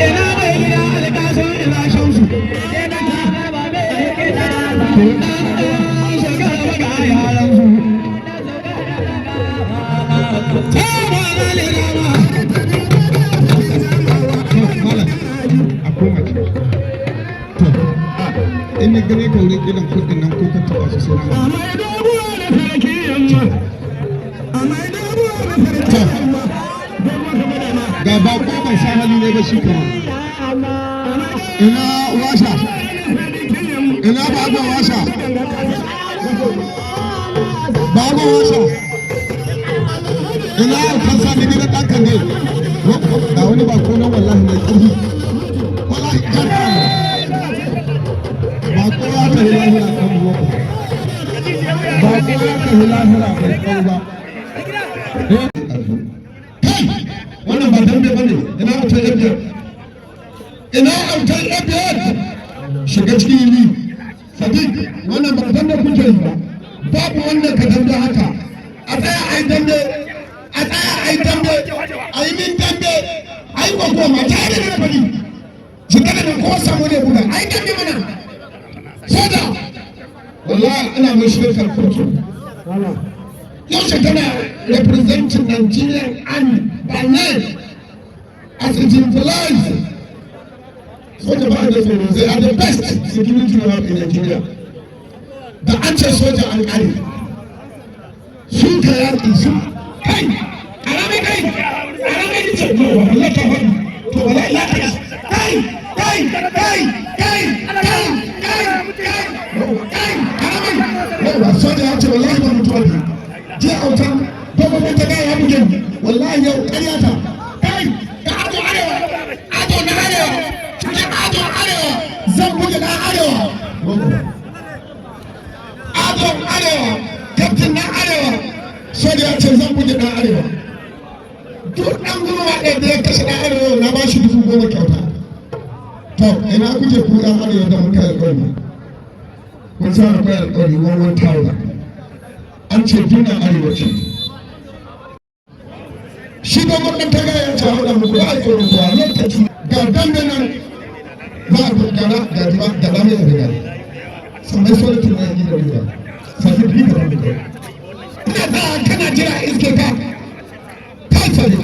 Ina mai gida alƙasun, ina shamsu. Shekara ga yaran su. Malam, a koma ciki. To, a in na gane ka wurin kiran kuɗin nan ko ka taɓa su, sai na. To, ga bako, ban san hali ne ba shi kama. Ina washa, ina bago washa, bago washa, ina alkansa ni gidan ɗan kande. Ga wani bako nan, wallahi mai ƙarfi, wallahi ƙarfi. Bako ya tafi lahira, ɗan boko. Bako ya tafi lahira, bai kau ba. Kai, wannan ba dambe ba ne. Ina autan biyar? Ina autan biyar? Shiga cikin yi Sadiq, wannan ba dambe kuke yi ba. Babu wanda ka dambe haka. A tsaya a yi dambe, a tsaya a yi dambe, a yi min dambe, a yi kwakwa ma ta yi da fadi. Shiga da ko samu ne buga, a yi dambe mana. Soja, wallahi ina mai shirkar kotu. Yaushe tana representing Nigerian Army by name as it implies. Soja ba da tsoro, they are the best security we have in Nigeria. Da an ce soja, an ƙare. Sun ka yaƙi su kai, arame kai, arame ni ce, no, wallahi ta faɗi. To wallahi ya kai, kai, kai, kai, kai, kai, kai, kai, kai, arame. Yawa, soja ya ce wallahi ba mutuwa ne. Je autan dogon ta ga ya buge ni. Wallahi yau ƙarya ta. Kai, ga ado arewa, ado na arewa, cikin ado arewa, zan buge na arewa. Adon arewa, kaftin na arewa, soja ya ce zan buge ɗan arewa. Duk ɗan gurma ɗaya da ya kashe ɗan arewa, na ba shi 10,000 kyauta. To, ina kuke ku ɗan arewa da muka alƙawari? Kun san akwai alƙawari, 1,000. An ce duna arewa ce. Shi dogon ɗan taga ya ce haɗa muku ba a tsoron kuwa lokaci. Ga dambe nan za a gara ga diba ga dame da gari. Sannan soja tun na yi da riba. Sadiq, bi ka dambe kawai. Ina tsaya kana jira iske ka. Kai Sadiq.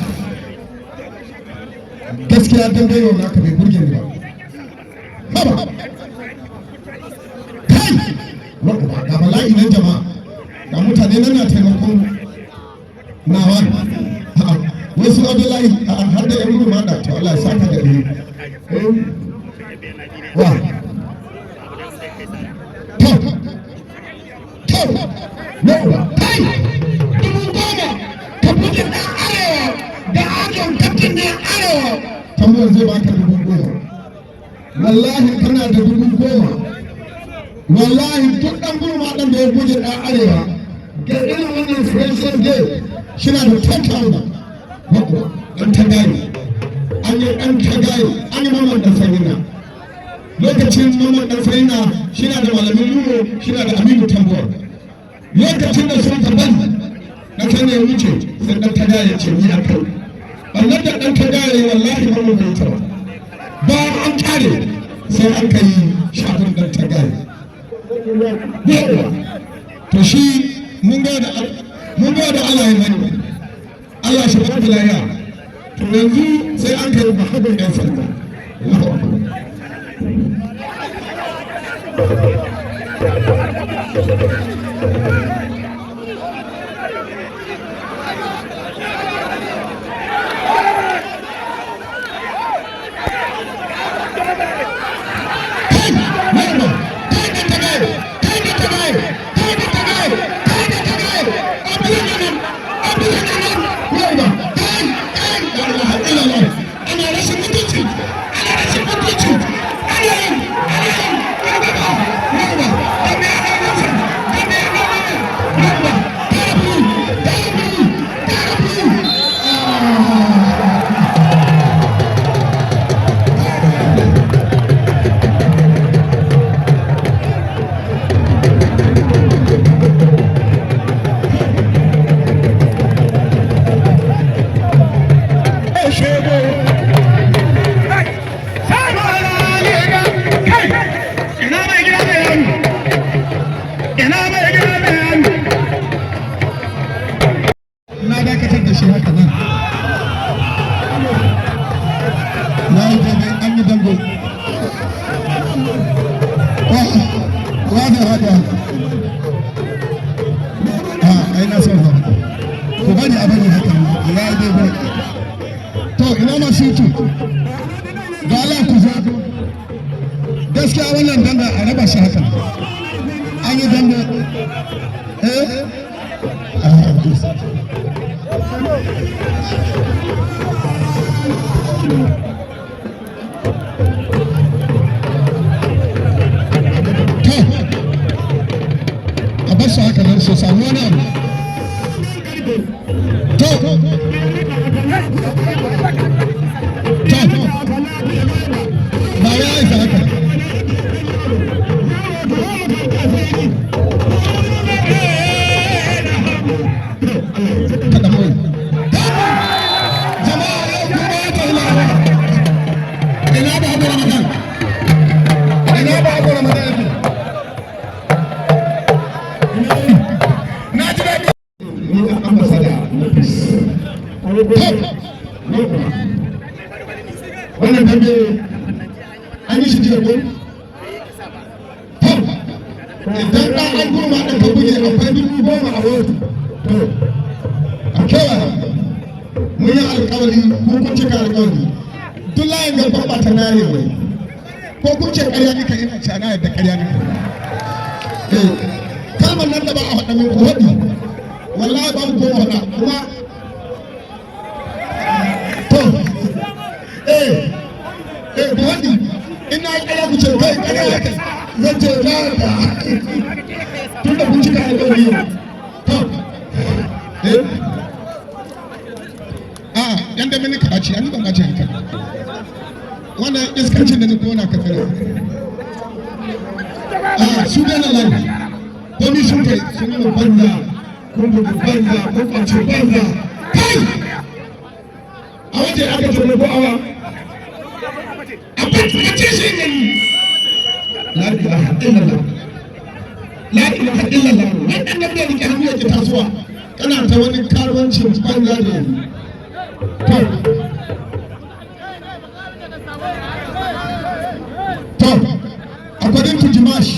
Gaskiya dambe yau naka bai burge ni ba. Haba. Kai! Ga bala'i nan jama'a. Ga mutane nan na taimakon nawa. Wasu Abdullahi har da yan gudun da to Allah ya saka da ni. Wa. To. To. Yawa. Kai! 10,000 ka buge ɗan arewa da adon kaftin na arewa. Tambayar zai baka 10,000. Wallahi kana da 10,000. Wallahi duk ɗan gurma ɗan da ya buge ɗan arewa ga irin wannan special day, shi na da 10,000. Ɗan tagayi. An yi ɗan tagayi, an yi Mamman ɗan Sanyina. Lokacin Mamman ɗan Sanyina, shi na da Malamin Lumo, shi na da Aminu Tambuwar. Lokacin da sun ka bari na kan ya wuce, sai ɗan tagayi ya ce ni a kai. Wannan da ɗan tagayi, wallahi Mamman bai ta ba. Bayan an kare, sai an kai shafin ɗan tagayi. Yawwa. To shi mun ga da Allah ya mani. Allah shi ba ku lafiya. To yanzu sai an kai bahagon ɗan sanda. Allahu akbar. Kai, yawwa, kai ɗan tagayi, kai ɗan tagayi, kai ɗan tagayi, kai ɗan tagayi. Abin nan, abin nan. Na dakatar da shi haka nan. Na yi daidai, an yi dambe. Wa da haka? A ai na son haka. Ku bari, a bari haka, ya yi daidai. To, ina masu yi ga Allah, ku zo. Gaskiya wannan dambe a raba shi haka, an yi dambe. Eh, to, a bar su haka nan su samu wani abu. To, ba ya isa haka. Kada mai jama'a, yau kuma ya tafi lahira. Ina ba Abu Ramadan? Ina ba Abu Ramadan yake? Na ji daɗi. Ni an ambassador na peace. Wannan dambe an yi shi jiya ko? To, idan ɗan an goma ɗan ka buge, akwai 10,000 a wani. To, a kewaya, mun yi alkawari, ko kun cika alkawari. Duk layin garba ba ta nare mai ko kun ce ƙarya nika, ina ce ana yadda ƙarya nika. Eh, kalmar nan da ba a faɗa min, ku faɗi, wallahi ba mu koma faɗa kuma. To, eh eh, ku faɗi, ina ƙarya, ku ce kai ƙarya kai, zan ce na da tun da kun cika alkawari yau. To, eh, a yan da mini ka ɓaci, an ban ɓaci haka. Wannan iskancin da ni kona ka tsira a su dai na layi komi sun kai, sun yi banza, kun bugu banza, kun ɓaci banza. Kai, a waje aka ce ko awa a ɓace shi ne. La ilaha illallah, la ilaha illallah. Wannan nan da rike hannu yake tasowa, kana ta wani karuwancin banza da yanzu. To, according to Jimash,